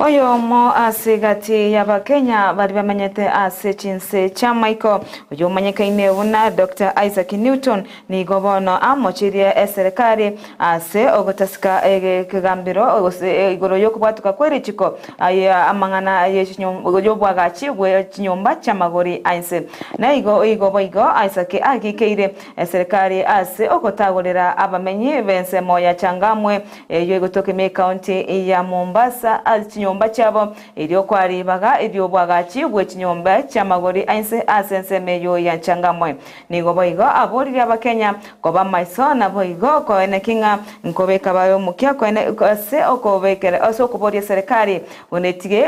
Oyomo ase egati y'Abakenya baria bamenyete ase chinse chi'amaiko, oyomanyekaine buna Doctor Isaac Newton, nigo bono amochirie eserekari ase ogotasika ekegambero gose igoro y'okobwatoka kwe richiko amang'ana y'obwagachi bwe chinyomba chi'amagori a inse. Naigo igo boigo Isaac agikeire eserekari ase ogotagorera abamenyi b'ensemo ya Changamwe Eyio egotoka ime ekaunti ya Mombasa ase chinyomba chiabo, erio kwa ribaga ri'oboagachi bwe chinyomba chi'amagori a inse ase ensemo eyio ya Changamwe. Nigo boigo aboririe Abakenya koba amaiso naboigo koeneki ng'a nkobeka bare omokia koene ase okobekera ase okoboria eserekari buna etige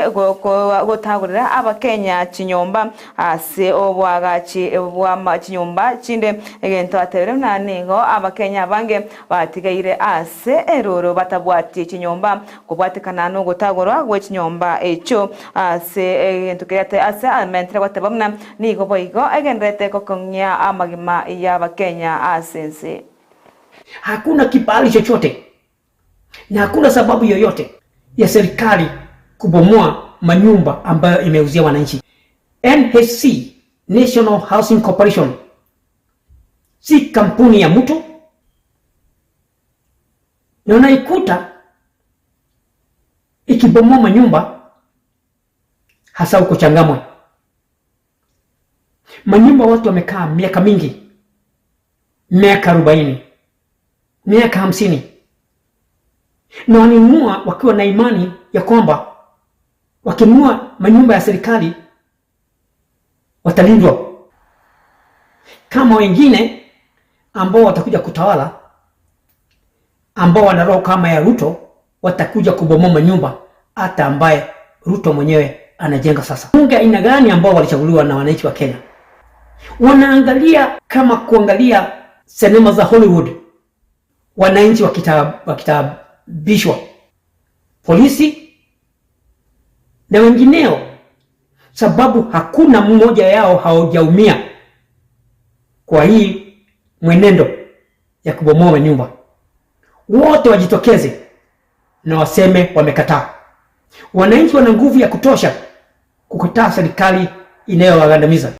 gotagorera Abakenya chinyomba ase oboagachi bwa chinyomba chinde. Egento atebire buna nigo Abakenya abange Batigaire ase erooro batabwati chinyomba, kobwatekana nogotagorwa gwe chinyomba echio ase egento keria ase amentire goteba buna nigo boigo egendererete gokong'ia amagima y'Abakenya ase ense. Hakuna kibali chochote na hakuna sababu yoyote ya serikali kubomoa manyumba ambayo imeuzia wananchi. NHC, National Housing Corporation, Si kampuni ya mtu na unaikuta ikibomoa manyumba hasa huko Changamwe, manyumba watu wamekaa miaka mingi, miaka arobaini, miaka hamsini, na walinunua wakiwa na imani ya kwamba wakinunua manyumba ya serikali watalindwa kama wengine ambao watakuja kutawala ambao wana roho kama ya Ruto watakuja kubomoa manyumba hata ambaye Ruto mwenyewe anajenga sasa. Bunge aina gani ambao walichaguliwa na wananchi wa Kenya? Wanaangalia kama kuangalia sinema za Hollywood, wananchi wakitabishwa, polisi na wengineo, sababu hakuna mmoja yao hawajaumia kwa hii mwenendo ya kubomoa manyumba. Wote wajitokeze na waseme wamekataa. Wananchi wana nguvu ya kutosha kukataa serikali inayowagandamiza.